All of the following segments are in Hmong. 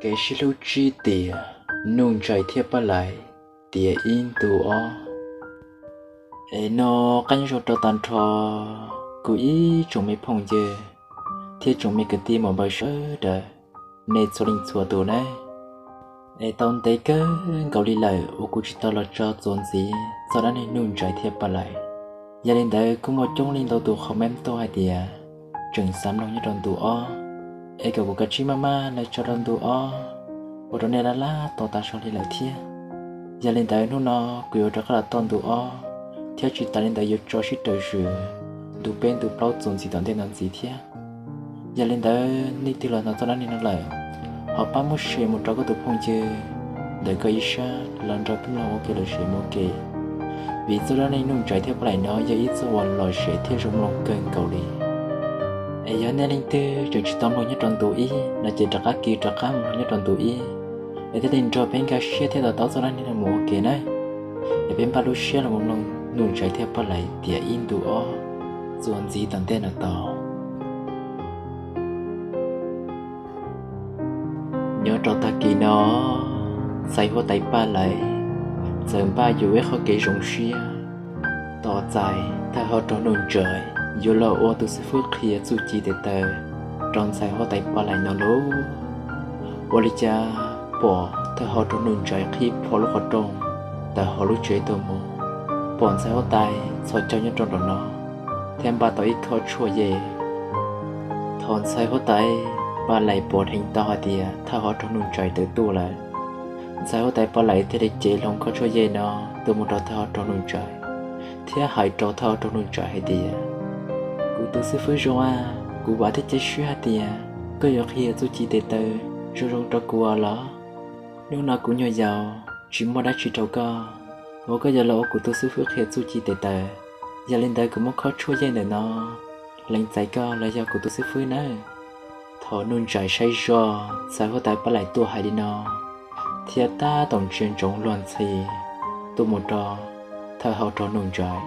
Kev sib hlub tsib tiam, Nuj Ntsais thiab Paj Lais tiam ib ntu ob. Es no qab nyob zoo rau tag nrho kuv ib tsoom me phooj ywg thiab tsoom me kwv tij muam npawg sawv daws, nej txhua leej txhua tus nawb. Es tau ntev kawg nkaus li lawm uas kuv tsis tau los tso txuas ntxiv txog dab neeg Nuj Ntsais thiab Paj Lais. Yog li ntawd kuj muaj coob leej ntau tus comment tuaj hais tias tseem xav mloog nyob rau ntu ob, es kom kuv kav tsij maj maj los tso rau ntu ob ua rau nej lab lab tau tas zog li lawm thiab. Yog li ntawd hnub no kuv yuav rov qab los txog ntu ob, thiab tsis tas li ntawd yuav tso sib raws swm ntu peb ntu plaub txuas ntxiv tom ntej no ntxiv thiab. Yog li ntawd nej twg los hnov txog dab neeg no lawm, ho pab muab share mus rau koj tus phooj ywg ntawm koj ib sab los nrog peb mloog ua ke lom zem mus ua ke. Vim txoj dab neeg Nuj Ntsais thiab Paj Lais no yog ib txoj uas lom zem thiab zoo mloog kawg nkaus li. Es yog nej leej twg tseem tsis tau mloog nyob rau ntu ib no ces rov qab kis rov qab mloog nyob rau ntu ib, es thiaj li nrog peb nkag siab thiab to taub txoj dab neeg no mus ua ke nawb. Es peb npaj lub siab los mloog Nuj Ntsais thiab Paj Lais tiam ib ntu ob txuas ntxiv tom ntej no tau. Nyob rau tag kis no, ntxhais huab tais Paj Lais txawm npaj yuav ib qho kev zoo siab tos txais thawj hauv rog Nuj Ntsais yuav los ua tus xib fwb qhia txuj ci tes taw rau ntxhais huab tais Paj Lais no lauj. Ua li cas pom thawj hauv rog Nuj Ntsais qhib plho lub qhov rooj tawm hauv lub tsev tuaj mus, pom ntxhais huab tais txhos caug nyob rau nraum no thiab npaj tau ib khob tshuaj yej. Thaum ntxhais huab tais Paj Lais pom dheev tau hais tias thawj hauv rog Nuj Ntsais tawm tuaj lawm, ntxhais huab tais Paj Lais thiaj li cev hlo khob tshuaj yej no tuaj mus rau thawj hauv rog Nuj Ntsais, thiab hais rau thawj hauv rog Nuj Ntsais hais tias, kuv tus xib fwb zoo a, kuv vam thiab cia siab hais tias koj yuav qhia txuj ci tes taw zoo zoo rau kuv los. Hnub no kuv nyuag yaus tsis muaj dab tsi rau koj, uas koj yuav los ua kuv tus xib fwb qhia txuj ci tes taw. Yog li ntawd kuv muab khob tshuaj yej ntawm no lees txais koj los yog kuv tus xib fwb nawb. Thaum Nuj Ntsais saib zoj ntxhais huab tais Paj Lais tuaj hais li no, thiab tab tom ntsia ntsoov luag ntxhi tuaj mus rau thawj hauv rog Nuj Ntsais,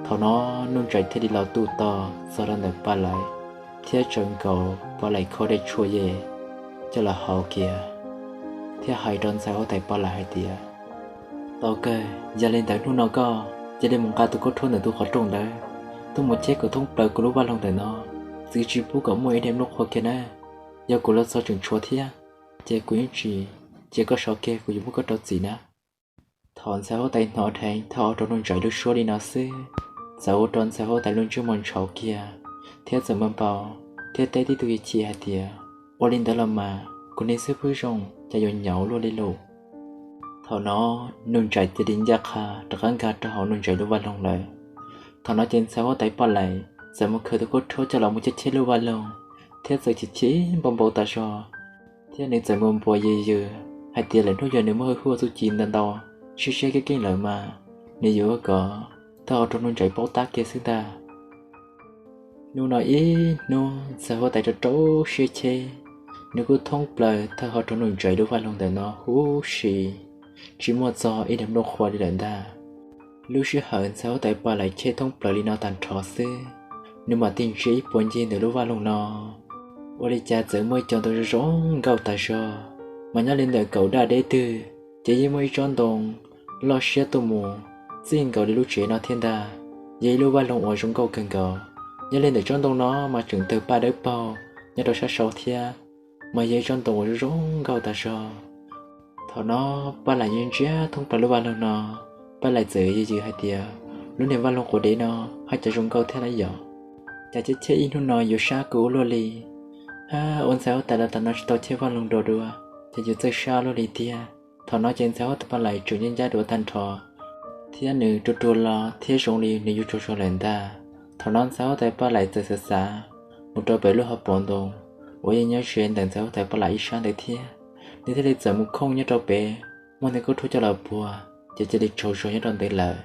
thaum no Nuj Ntsais thiaj li los tuj to txog rau ntawm Paj Lais, thiab tsawv nkaus Paj Lais khob dej tshuaj yej coj los haus kiag, thiab hais rau ntxhais huab tais Paj Lais hais tias, tau kawg, yog li ntawd hnub no koj cia li mus nqa tus khaub rhuab ntawm tus qhov rooj ntawd tuaj mus cheb kom thoob plaws kuv lub vaj loog ntawm no, txwv tsis pub kom muaj ib daim nplooj qhuav kiag na. Yog kuv los txog tseem tshuav thiab, ces kuv yeej tsis cia koj sov kiag, kuv yuav muab koj rau txim na. Thaum ntxhais huab tais hnov dheev thawj hauv rog Nuj Ntsais lub suab li no xwb, txawm ua rau ntxhais huab tais lub ntsej muag ntshauv kiag, thiab txawm npau npau, thiab teb tib tug chim chim hais tias, ua li ntawd los mas kuv niag xib fwb zoo cas yuav nyaum luaj li lus. Thaum no Nuj Ntsais cia li ncaj qha rov qab nkag rau hauv Nuj Ntsais lub vaj loog lawm. Thaum no ces ntxhais huab tais Paj Lais txawm mus khaws tus khaub rhuab coj los mus cheb cheb lub vaj loog, thiab txawm chim chim npau npau tas zog, thiab nws txawm npau npau yws yws hais tias lwm hnub yog nws muaj hwj huaj txuj ci ntau ntau, siab siab keej keej lawm mas nws yuav kom thawj hauv rog Nuj Ntsais paub tab kiag xwb ntag. Hnub no ib hnub ntxhais huab tais rau rau siab cheb, nws kuj thoob plaws thawj hauv rog Nuj Ntsais lub vaj loog ntawm no huv si, tsis muaj txog ib daim nplooj qhuav li lawm ntag. Lub sij hawm ntxhais huab tais Paj Lais cheb thoob plaws li no tag nrho xwb, nws mam tig ntsia ib puag ncig ntawm lub vaj loog no, ua li cas txawm muaj ib co ntoo zoo zoo nkauj tas zog, mas nyob li ntawm kaum daj deb twg ces yeej muaj ib tsob ntoo loj siab tuaj mus txij nkaus li lub tsev no thiab ntag. Yog ib lub vaj loog uas zoo nkauj kawg nkaus. Nyob li ntawm tsob ntoo no mas tseem tawg paj dawb paug nyob rau sab saud thiab, mas yog ib tsob ntoo uas zoo zoo nkauj tas zog. Thaum no Paj Lais ntsia ntsia thoob plaws lub vaj loog no, Paj Lais txawm yws yws hais tias, lub niag vaj loog quav dev no haj cas zoo nkauj thiab lawm yom. Cas cheb cheb ib hnub no yuav sab kuv ua luaj li. Hab, ua ntxhais huab tais los tas no tsis tau cheb vaj loog dua dua, ces yuav txawj sab luaj li tiag. Thaum no ces ntxhais huab tais Paj Lais tseem ncaj ncaj dua tag nrho, thiab nws rua rua los thiab zoo li nws yuav tsaug zog lawm ntag. Thaum no ntxhais huab tais Paj Lais txawm xav xav mus rau pem lub hauv paus ntoo uas yeej nyob ze ntawm ntxhais huab tais Paj Lais ib sab ntawd thiab. Nws thiaj li txawm mus khooj nyob rau pem, muab nws khaub rhuab coj los puag, ces cia li tsaug zog nyob rau ntawd lawm.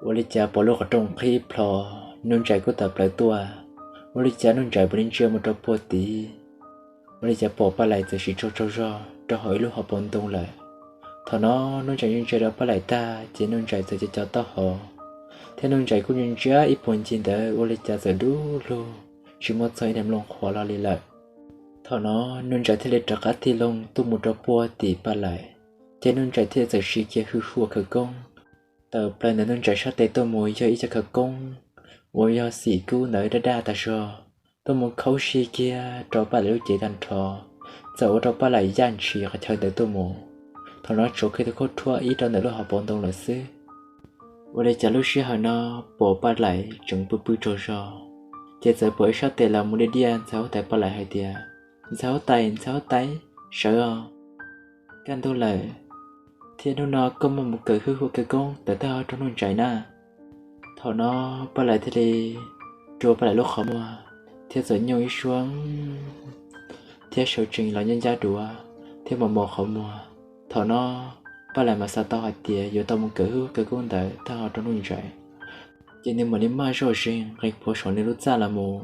Ua li cas pom lub qhov rooj qhib plho, Nuj Ntsais kuj tawm plaws tuaj. Ua li cas Nuj Ntsais puav leej ntsia mus rau puag tid, ua li cas pom Paj Lais txawm sim tsaug tsaug zog rau hauv ib lub hauv paus ntoo lawm. Thaum no Nuj Ntsais ntsia rau Paj Lais tag ces Nuj Ntsais txawm co co taub hau, thiab Nuj Ntsais kuj ntsia ntsia ib puag ncig ntawd ua li cas txawm dub lug, tsis muaj txog ib daim nplooj qhuav los li lawm. Thaum no Nuj Ntsais thiaj li rov qab tig loo tuaj mus rau puag tim Paj Laim, ces Nuj Ntsais thiaj txawm siv kiag hwj huam khawv koob tawm plaws ntawm Nuj Ntsais sab tes tuaj mus yog ib co khawv koob uas yog xim kub ntawd daj daj tas zog, tuaj mus khaub zig kiag rau Paj Laim lub cev tag nrho, txawm ua rau Paj Laim yaj ntshis qhov chaw ntawd tuaj mus. Thaum no tsuas kiag tus khaub rhuab ib rau ntawm lub hauv paus ntoo lawm xwb. Ua li cas lub sij hawm no pom Paj Laim tseem pw pw tsaug zog, ces txawm pom ib sab tes los mus diaj diaj ntxhais huab tais Paj Laim hais tias, Ntxhais huab tais, ntxhais huab tais, sawv os, kaj ntug lawm, thiab hnub no koj muaj mus kawm hwj huam khawv koob tawm thawj hauv rau Nuj Ntsais na. Thaum no Paj Laim thiaj li rua Paj Laim lub qhov muag thiab txawm nyooj ib suab thiab sawv tsees los ncaj ncaj duav thiab mos mos qhov muag. Thaum no Paj Laim mam xav tau hais tias yuav tau mus kawm hwj huam khawv koob ntawd thawj hauv rau Nuj Ntsais, ces nws mam li maj zoj zeeg nqis puag saum nws lub txaj los mus,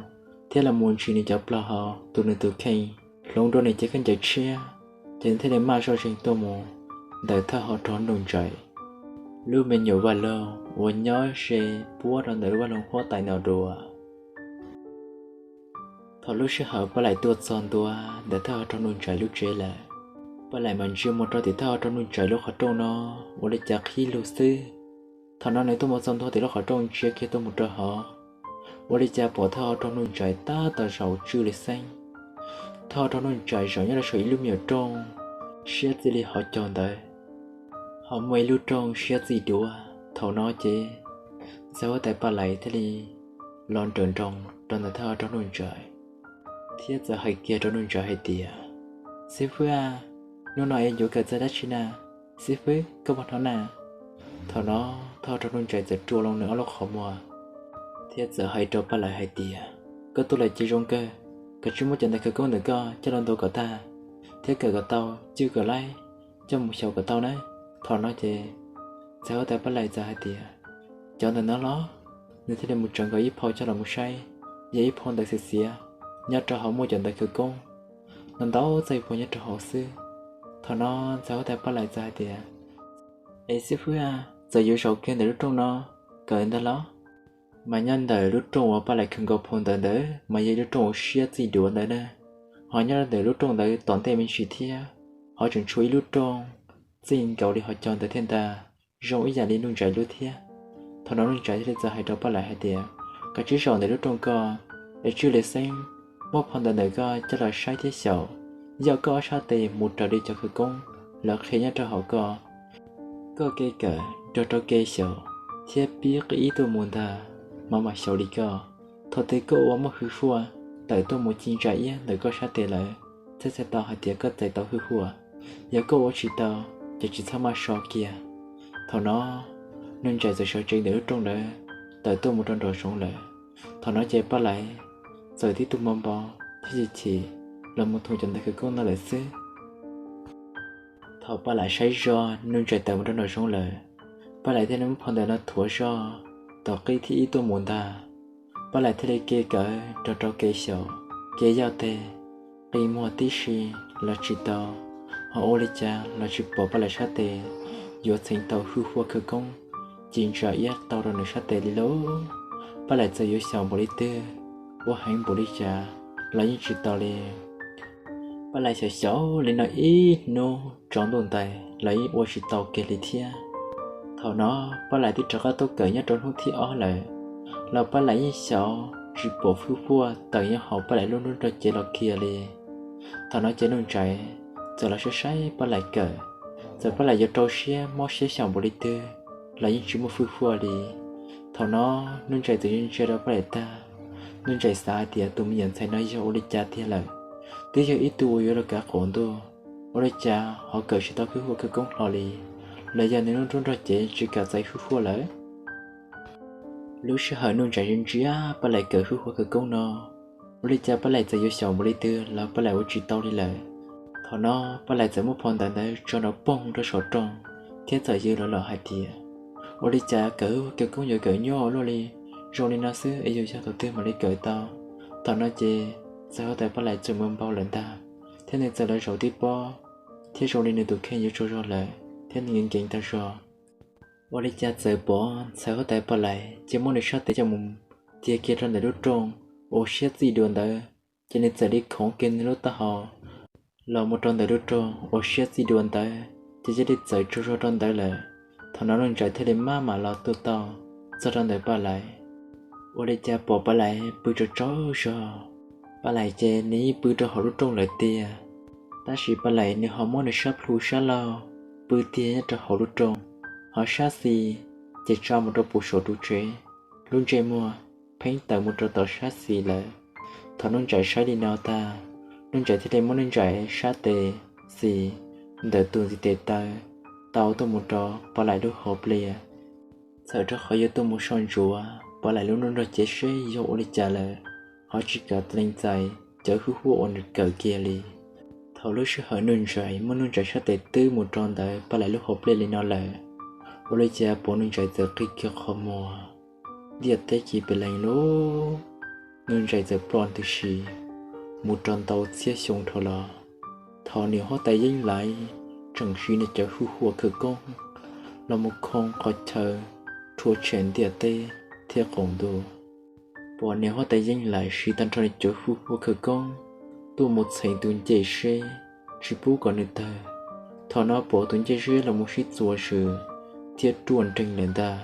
thiab los mus ntsis nws cov plaub hau tus nws tus kheej hloov dua nws cev khaub ncaws tshiab, ces nws thiaj li maj zoj zeeg tuaj mus ntawm thawj hauv rau Nuj Ntsais lub me nyuam vaj loog uas nyob ze puab rau ntawm lub vaj loog huab tais no dua. Thaum lub sij hawm Paj Laim tuaj txog ntua ntawm thawj hauv rau Nuj Ntsais lub tsev lawm, Paj Laim mam ntsia mus rau tim thawj hauv rau Nuj Ntsais lub qhov rooj no ua li cas qhib lug xwb. Thaum no nws tuaj mus txog ntua tim lub qhov rooj ntsia kiag tuaj mus rau hauv, ua li cas pom thawj hauv rau Nuj Ntsais tab tom zaum tswj li xeeb. Thawj hauv rau Nuj Ntsais zaum nyob rau saum ib lub me nyuam rooj siab txij li hauv caug ntawd, ho muaj ib lub rooj siab txij duav. Thaum no ces ntxhais huab tais Paj Laim thiaj li los nrawm nroos rau ntawm thawj hauv rau Nuj Ntsais, thiab txawm hais kiag rau Nuj Ntsais hais tias, Xib fwb a, hnub no es yuav kawm txog dab tsi na? Xib fwb, koj puas hnov na? Thaum no thawj hauv rau Nuj Ntsais txawm rua loo nws ob lub qhov muag thiab txawm hais rau Paj Laim hais tias, Koj tuaj lawm ces zoo kawg, koj tsis muab cov ntawv khawv koob ntawm koj coj los ntaus kom tag, thiab kawm kom tau, cwj kom laib, coj mus xyaum kom tau na. Thaum no ces ntxhais huab tais Paj Laim txawm hais tias, Cov ntawm no los? Nws thiaj li mus tsaws nkaus ib phau coj los mus saib, yog ib phau ntawv xiav xiav, nyob rau hauv muaj cov ntawv khawv koob no ntau txaij puag nyob rau hauv xwb. Thaum no ntxhais huab tais Paj Laim txawm hais tias, Es xib fwb a, txawm yuav zaum kiag ntawm lub rooj no kawm ntag los? Mas nyob ntawm lub rooj uas Paj Laim khaws nkaus phau ntawv ntawd mas yog ib lub rooj uas siab txij duav ntawd na, ho nyob ntawm lub rooj ntawd tom ntej me ntsis thiab, ho tseem tshuav ib lub rooj txij nkaus li hauv caug ntawd thiab ntag, zoo ib yam li Nuj Ntsais lub thiab. Thaum no Nuj Ntsais thiaj li txawm hais rau Paj Laim hais tias, Koj tsis zaum ntawm lub rooj ko, es tswj li xeeb, muab phau ntawv ntawm koj coj los saib thiab xyaum, yog koj ob sab tes mus raws li cov khawv koob lawv qhia nyob rau hauv ko, koj kev kawm nrog rau kev xyaum thiab pib qib tuaj mus ntag, mas mam xyaum li koj. Thaum twg koj ua muaj hwj huaj tawm tuaj mus ci ntsa iab ntawm koj sab tes lawm, thiaj txhais tau hais tias koj txais tau hwj huaj. Yog koj ua tsis tau, ces tsis txhob maj so kiag. Thaum no Nuj Ntsais txawm sawv tsees ntawm lub rooj ntawd tawm tuaj mus rau nraum zoov lawm. Thaum no ces Paj Laim txawm tib tug npau npau thiab chim chim los mus thum cov ntawv khawv koob no lawm xwb. Thaum Paj Laim saib zog Nuj Ntsais tawm mus rau nraum zoov lawm, Paj Laim thiaj li muab phau ntawv no thuav zog tom qib thib ib tuaj mus ntag. Paj Laim thiaj li kev kawm nrog rau kev xyaum, kev yaj teg, qi muag tib si los tsis tau, ho ua li cas los tsis pom Paj Laim sab tes yuav txheev tau hwj huaj khawv koob ci ntsa iab tau rau nws sab tes li lauj. Paj Laim txawm yuav xyaum npaum li twg, ua heev npaum li cas los yeej tsis tau li. Paj Laim xyaum xyaum li no ib hnub tsaus ntuj ntais los yeej ua tsis tau kiag li thiab. Thaum no Paj Laim twb rov qab tuaj kawm nyob rau hnub thib ob lawm, los Paj Laim yeej xyaum tsis pom hwj huaj tawm nyob hauv Paj Laim lub nruab nrog cev los kiag li. Thaum no ces Nuj Ntsais txawm los saib saib Paj Laim kawm, txawm Paj Laim yuav rau siab mob siab xyaum npaum li twg los yeej tsis muaj hwj huaj li. Thaum no Nuj Ntsais txawm ntsia ntsia rau Paj Laim tag, Nuj Ntsais xav hais tias tus me nyuam ntxhais no yog ua li cas tiag lawm, twb yog ib tug uas yuav luag kav qaum ntuj, ua li cas ho kawm tsis tau hwj huaj khawv koob hlo li, los yog nws lub nruab nrog cev tsis kam txais hwj huaj lawm. Lub sij hawm Nuj Ntsais ntsia ntsia Paj Laim kawm hwj huaj khawv koob no, ua li cas Paj Laim txawm yuav xyaum npaum li twg los Paj Laim ua tsis tau li lawm. Thaum no Paj Laim txawm muab phau ntawv ntawd tso nrov poog rau saum rooj, thiab txawm yws los lawm hais tias, Ua li cas kawm hwj huaj khawv koob yuav kawm nyuaj ua luaj li, zoo li no xwb es yuav yog thaum twg mam li kawm tau? Thaum no ces ntxhais huab tais Paj Laim txawm npau npau lawm ntag, thiab nws txawm los zaum tib pob, thiab zoo li nws tus kheej yuav tsaug zog lawm thiab nws nkees nkees tag zog. Ua li cas txawm pom ntxhais huab tais Paj Laim ces muab nws sab tes coj mus tiag kiag rau ntawm lub rooj uas siab txij duav ntawd, ces nws txawm li khoov kiag nws lub taub hau los mus rau ntawm lub rooj uas siab txij dua ntawd, ces cia li txawm tsaug zog rau ntawd lawm. Thaum no Nuj Ntsais thiaj li maj mam los tuaj tau txog rau ntawm Paj Lais. Ua li cas pom Paj Lais pw tsaug tsaug zog, Paj Lais ces nws yeej pw rau hauv lub rooj lawm tiag, tab sis Paj Lais nws ho muab nws sab plhu sab laug pw tiag nyob rau hauv lub rooj, ho sab xis ces tsa mus rau puag saum ru tsev, lub ntsej muag pheej tawm mus rau tom sab xis lawm. Thaum Nuj Ntsais saib li no tag, Nuj Ntsais thiaj li muab Nuj Ntsais sab tes xis ntawm tus ntxiv tes taw tau tuaj mus rau Paj Lais lub hauv pliaj. Txhawm rau qhov yuav tuaj mus so ntsuav Paj Lais lub nroog nrog cev seb yog ua li cas lawm, ho tsis kam lees txais cov hwj huaj uas nws kawm kiag li. Thaum lub sij hawm Nuj Ntsais muab Nuj Ntsais sab tes twb mus rau ntawm Paj Lais lub hauv pliaj li no lawm, ua li cas pom Nuj Ntsais txawm qhib kiag qhov muag, ntiaj teb ci pes lees lub, Nuj Ntsais txawm ploj ntws si mus rau ntau txhiab xyoo dhau los. Thaum niam huab tais Yeeb Lais tseem siv nws cov hwj huaj khawv koob los mus khoo qhov chaw rhuav tshem ntiaj teb thiab qaum ntuj, pom niam huab tais Yeeb Lais siv tag nrho nws cov hwj huaj khawv koob tuaj mus txheem tus ncej seb tsis pub kom nws tawg. Thaum no pom tus ncej seb los mus sib txuas zws thiab ruaj nreeg lawm ntag.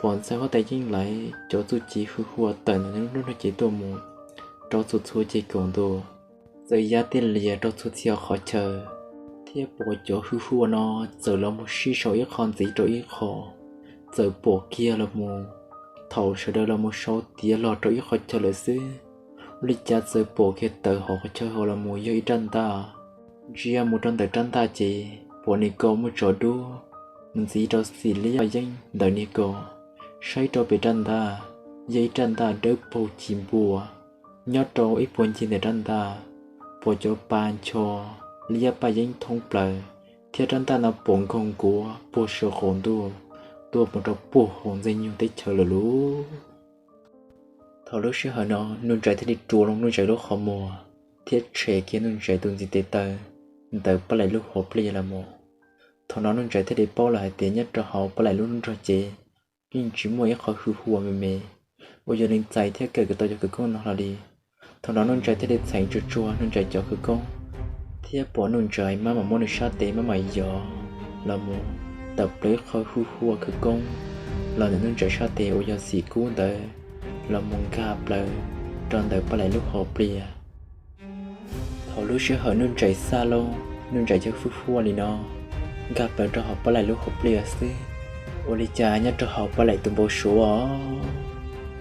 Pom ntxhais huab tais Yeeb Lais cov txuj ci hwj huaj tawm ntawm nws lub nroog nrog cev tuaj mus rau txhua txhua ceg kaum ntua, txawm ya tiaj lias rau txhua txhia qhov chaw, thiab pom cov hwj huaj no txawm los mus sib sau ib qho ntxiv rau ib qho, txawm pom kiag los mus. Thaum sawv daws los mus sau tiav los rau ib qho chaw lawm xwb, ua li cas txawm pom kiag tawm hauv qhov chaw hauv los mus yog ib rab ntaj. Ntsia mus rau ntawm rab ntaj ces pom niag ko muaj tsov dub mus ntxiv rau xim liab paj yeeb ntawm niag ko. Saib rau pem rab ntaj, yog ib rab ntaj dawb paug ci npua. Nyob rau ib puag ncig ntawm rab ntaj, pom cov pa ncho liab paj yeeb thoob plaws, thiab rab ntaj no pom nkaug nkuav puag saum qaum ntuj tuaj mus rau puag hauv ntxwg nyoog teb chaws lawm lauj. Thaum lub sij hawm no Nuj Ntsais thiaj li rua loo Nuj Ntsais lub qhov muag thiab tshem kiag Nuj Ntsais tus ntxiv tes taw ntawm Paj Laim lub hauv pliaj los mus. Thaum no Nuj Ntsais thiaj li paub lawm hais tias nyob rau hauv Paj Laim lub nroog cev yeej tsis muaj ib qho hwj huaj me me uas yuav lees txais thiab kawm tau cov khawv koob no hlo li. Thaum no Nuj Ntsais thiaj li txheev tsuag tsuag Nuj Ntsais cov khawv koob, thiab pom Nuj Ntsais maj mam muab nws sab tes maj mam yos los mus tawm plaws ib qho hwj huaj khawv koob los ntawm Nuj Ntsais sab tes uas yog xim kub ntawd los mus nkag plaws rau ntawm Paj Laim lub hauv pliaj. Thaum lub sij hawm Nuj Ntsais xaj loo Nuj Ntsais cov hwj huaj li no nkag plaws rau hauv Paj Laim lub hauv pliaj xwb, ua li cas nyob rau hauv Paj Laim tus npau suav,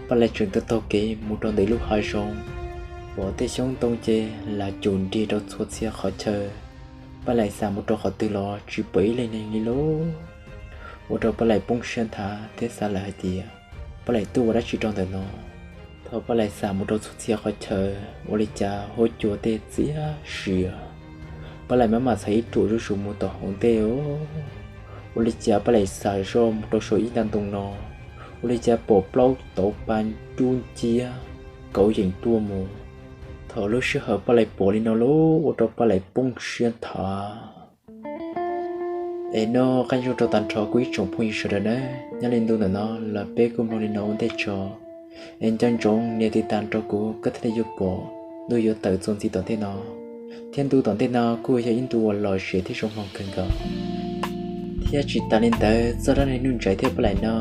Paj Laim tseem taug taug kev mus rau ntawm lub hav zoov, pom tej xyoob ntoo ces lam cum nrig rau txhua txhia qhov chaw. Paj Laim xav mus rau qhov twg los tsis pom ib leeg neeg li lauj. Ua rau Paj Laim poob siab nthav thiab xav lawm hais tias Paj Laim tuaj ua dab tsi rau ntawm no. Thaum Paj Laim xav mus rau txhua txhia qhov chaw, ua li cas huab cua tej txias sias, Paj Laim maj mam txhais ib ruam zuj zus mus tom hauv ntej. Ua li cas Paj Laim xav zoj mus rau saum ib nta ntoo no, ua li cas pom plaub tauv pa nrub nciab kauv yeem tuaj mus. Thaum lub sij hawm Paj Laim pom li no lauj, ua rau Paj Laim poob siab nthav. Es noj qab nyob zoo rau tag nrho kuv ib tsoom phooj ywg sawv daws nawb, nyob li ntu ntawm no los peb kuj mloog li no ua ntej tso. Es nco ntsoov nias tiv tas rau kuv koj thiaj li yuav pom ntu yuav tawm txuas ntxiv tom ntej no, thiab ntu tom ntej no kuj yog ib ntu uas lom zem thiab zoo mloog kawg nkaus. Thiab tsis tas li ntawd, txoj dab neeg Nuj Ntsais thiab Paj Laim no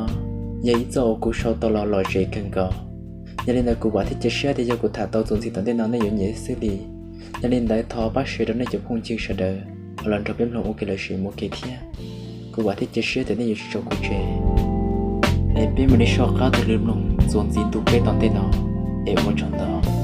yog ib txoj uas kuv sau tau los lom zem kawg nkaus. Yog li ntawd kuv vam thiab cia siab tias yog kuv tham tau txuas ntxiv tom ntej no nej yuav nyiam xwb li. Yog li ntawd thov pab share rau nej cov phooj ywg sawv daws los nrog peb mloog ua ke lom zem mus ua ke thiab. Kuv vam thiab cia siab tias nej yuav tsis tso kuv tseg. Es peb mam li soj qab taug lw mloog txuas ntxiv ntu peb tom ntej no, es ua tsaug ntau.